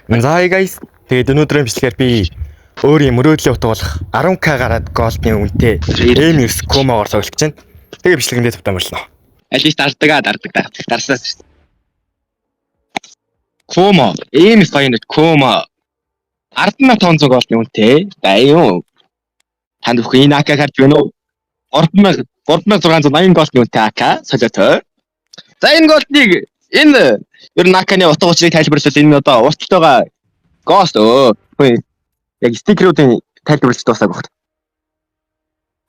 За hi guys. Тэгээд өнөөдрийн бичлэгээр би өөрийн мөрөөдлийн утга болох 10K гараад gold-ын үнэтэй M9 Kumo-гоор тоглох гэж байна. Тэгээ бичлэгэндээ тавтай морилно. Аль биш дардаг аа дардаг дардаг дарснаас шүү дээ. Kumo M9 Kumo 10,500 gold-ын үнэтэй. Даа юу. Танд бүхэн энэ AK харж байна уу? 3000 3680 gold-ын үнэтэй AK солиотой. За энэ gold-ыг энэ ер нь AK-ны утга учирыг тайлбарлавал энэ одоо урттайгаа Ghost өө. Яг стикерүүдийн тайлбарлаж дуусаагүй багт.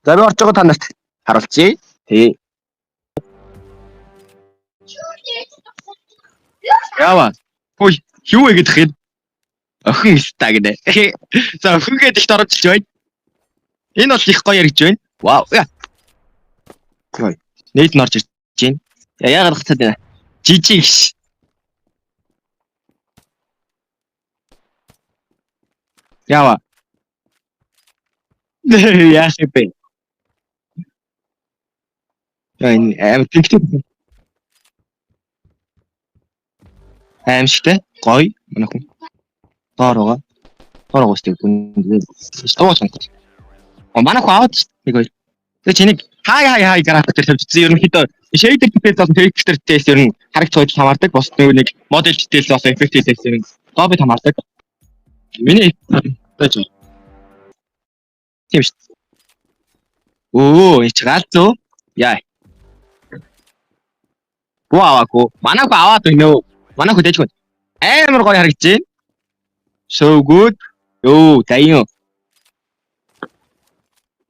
За би орж байгаа та нарт харуулчихъя. Тий. Яава. Хөөе, юу вэ гэдэг юм? Охин ста гинэ. За охин гэдэг ихт орж ирж байна. Энэ бол их гоё яригдж байна. Вау. Гоё. Нийт нь орж ирж байна. Яагаад гацаад байна? Жижиг ш. Яава. Яах юм бэ? Яа энэ аим тэнхтэй. Аимшигтай, гоё манай хүн. Доор байгаа. Доор байгаа шүү дээ. Туу сонголт. Манай хүн аваад шүү дээ. Нэг хоёр. Тэгээ чинийг хай хай хай график дээр тавьчихсан. Ерөнхийдөө shader details болон texture details ер нь харагч хойд хамаардаг. Бус нэг model details болон effect details ер нь лобби хамаардаг. Миний байж байна. Тийм шүү. Өө, энэ чи галзуу. Яа. Буу аваагүй. Манай хүн аваад байна өө. Манай хүн дэжгүй. Амар гоё харагдаж байна. So good. Йоо, даян.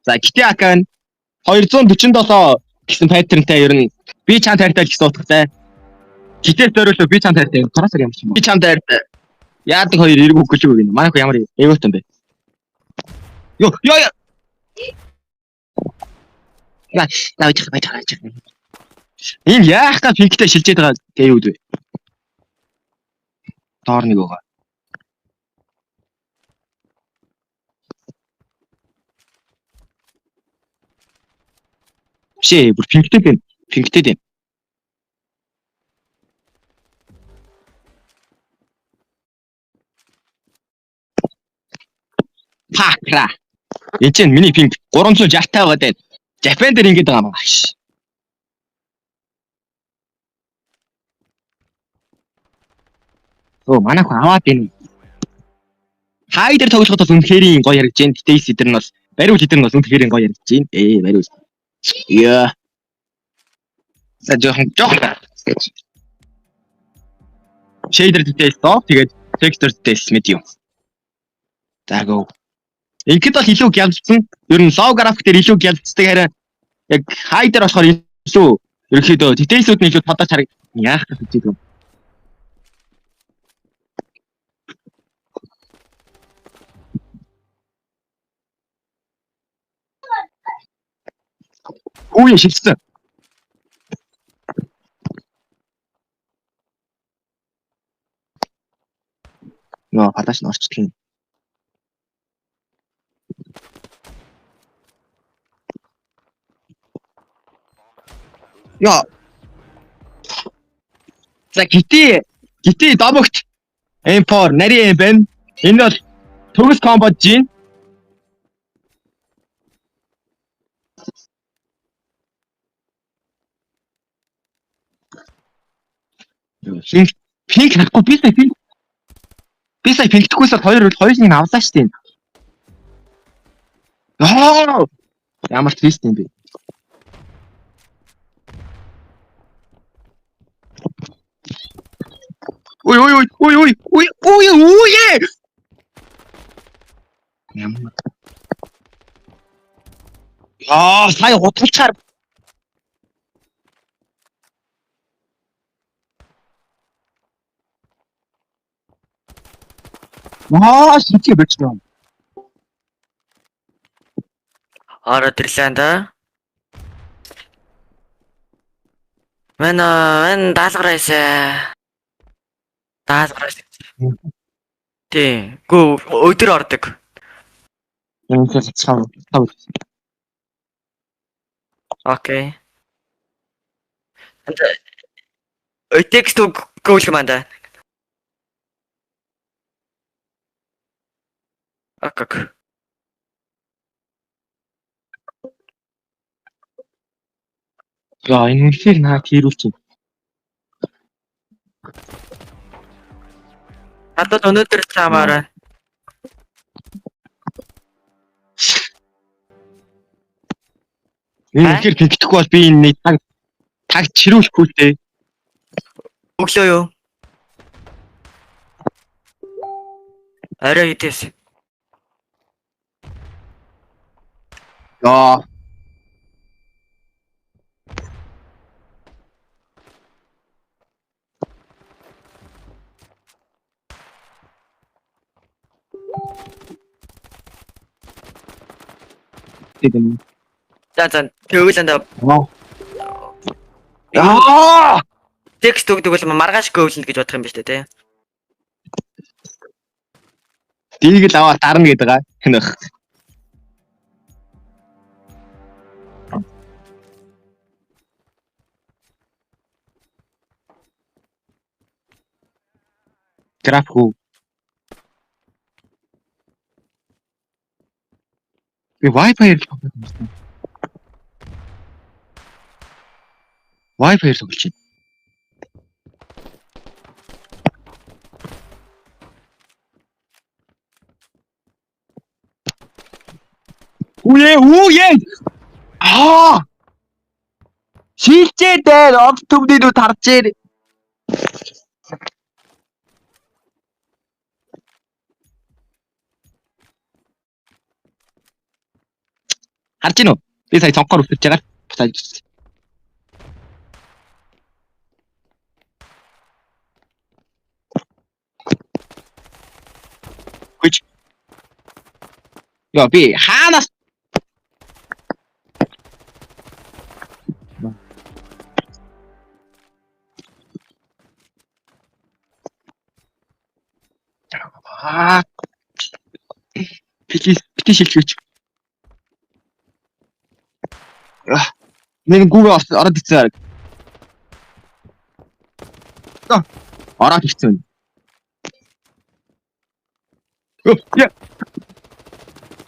За, гэтээ акан 247 гэсэн паттернтай ер нь би чам тайртай л гэсэн утгатай. Гэтээс зориулав би чам тайртай. Кросер ямар ч юм. Би чам тайртай. Яадаг хоёр эрг өгөх гэнэ. Манай хүн ямар эготой юм бэ? Йоо, ёо ёо. Яа, байж байж байж. Энэ яах га пинктэй шилжээд байгаа гэйүүд вэ? Доор нэг байгаа. Бишээ, бүр пинктэй юм. Пинктэй юм. Пакра. Энд чинь миний пинк 360 тавиад байна. Жапан дээр ингэж байгаа юм ааш. Өө манай хүн аваад байна. Хай дээр тоглоход бол үнэхээр гоё яригдж байна. Гэтэ эс эдэр нь бол бариул эдэр нь бол үнэхээр гоё яригдж байна. Бариул. Яа. За жоохон жоохон. Shader details доо тэгээд texture details medium. За go. Ингээд бол илүү гялцсан. Ер нь low graphic дээр илүү гялцдаг харин яг high дээр болохоор илүү ерөнхийдөө details-үүд нь илүү тодорч хараг. Яах гэж хэлж байгаа юм. Үе шилжсэн. Нөө фалаш нь орчдөг юм. Яа. За гитээ гитээ домогт M4 нарийн юм байна. Энэ бол төгс комбо жин. Пинк пинк нахгүй би сая пинк. Би сая пинктэхгүйсээ хоёр хоёулыг нь авлаа шүү дээ. Яа! Ямар твист юм бэ? Ой ой ой ой ой ой ой ой. Ямар. Яа, сая хутгалчаар Аа, шилжээ болчихлоо. Ороод ирлээ да. Мэн энэ даалгавар айсаа. Даалгавар айсаа. Тий. Гүү өдөр ордог. Энэ цаав цаав. Окей. Текст үг гүйлэх юм аа. Ок. Яа, энэ үнэхээр наа тэрүүлж байна. Надад өнөөдөр цаамаарай. Энэ үнэхээр пиктэхгүй бол би энэ нэг таг чирүүлэхгүй дээ. Өглөө юу? Арай идэс. Яа. Тийм. За тэгвэл анда Аа. текст өгдөг бол маргааш гөвлөнд гэж бодох юм ба шүү дээ, тий. Дийг л аваад дарна гэдэг байгаа. Хэнэх. Граф хүү. Би Wi-Fi л тоглох юм байна. Wi-Fi тоглож байна. Үе үе. Аа! Шилжээ дээр од төмний нүд харжээ. Харж гинүү? Би сая цонхоор өсөж байгаа. Буцааж өссөн. Хүч. Яа би хаанаас Аа. Бити шилжээч. Нэг гүгэ ороод ирсэн хэрэг. Ороод ирсэн.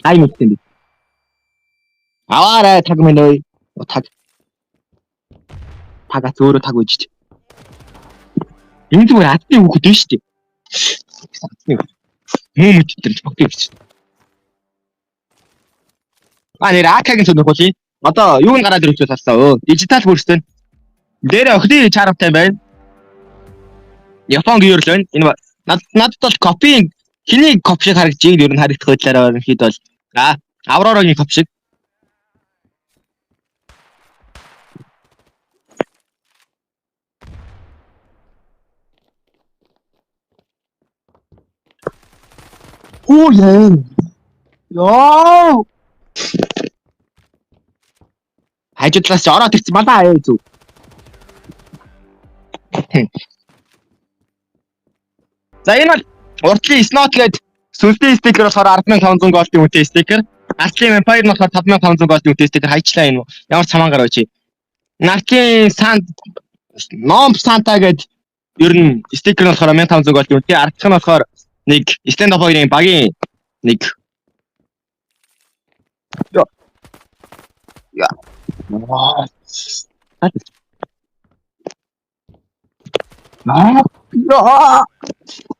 Ай мэдсэн би. Аваарай таг минь ой. Таг. Тагаас өөрөө таг үжиж. Энэ зүгээр адны хүүхэд нь шүү дээ. Адны хүүхэд. Муу мэд тэр богдыг бичсэн. А нэр АК-гийн сонирхол. Одоо юу н гараад ирэх гэж талсаа өө. Дижитал бүрсэн. Дээр охины чарамтай байна. Япон гэр л байна. Энэ надад бол копи хиний коп шиг харагдаж байна. Ер нь харагдах байдлаараа ерөнхийд бол Аврорагийн коп шиг. Оо яа. Йоо. Хажуу талаас чи ороод ирсэн балаа аяа зү. За энэ бол уртлын Snot гээд сүнсний стикер болохоор 10500 голдын үнэтэй стикер. Артлын Vampire нь болохоор 5500 голдын үнэтэй стикер хайчлаа энэ. Ямар цамаан гараа чи. Нартлын Сан Ном Санта гээд ер нь стикер нь болохоор 1500 голдын үнэтэй. Артлах нь болохоор нэг stand up хоёрын багийн нэг. Я. Аа.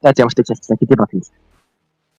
За ямар ч тачлаа хэдий бат юм.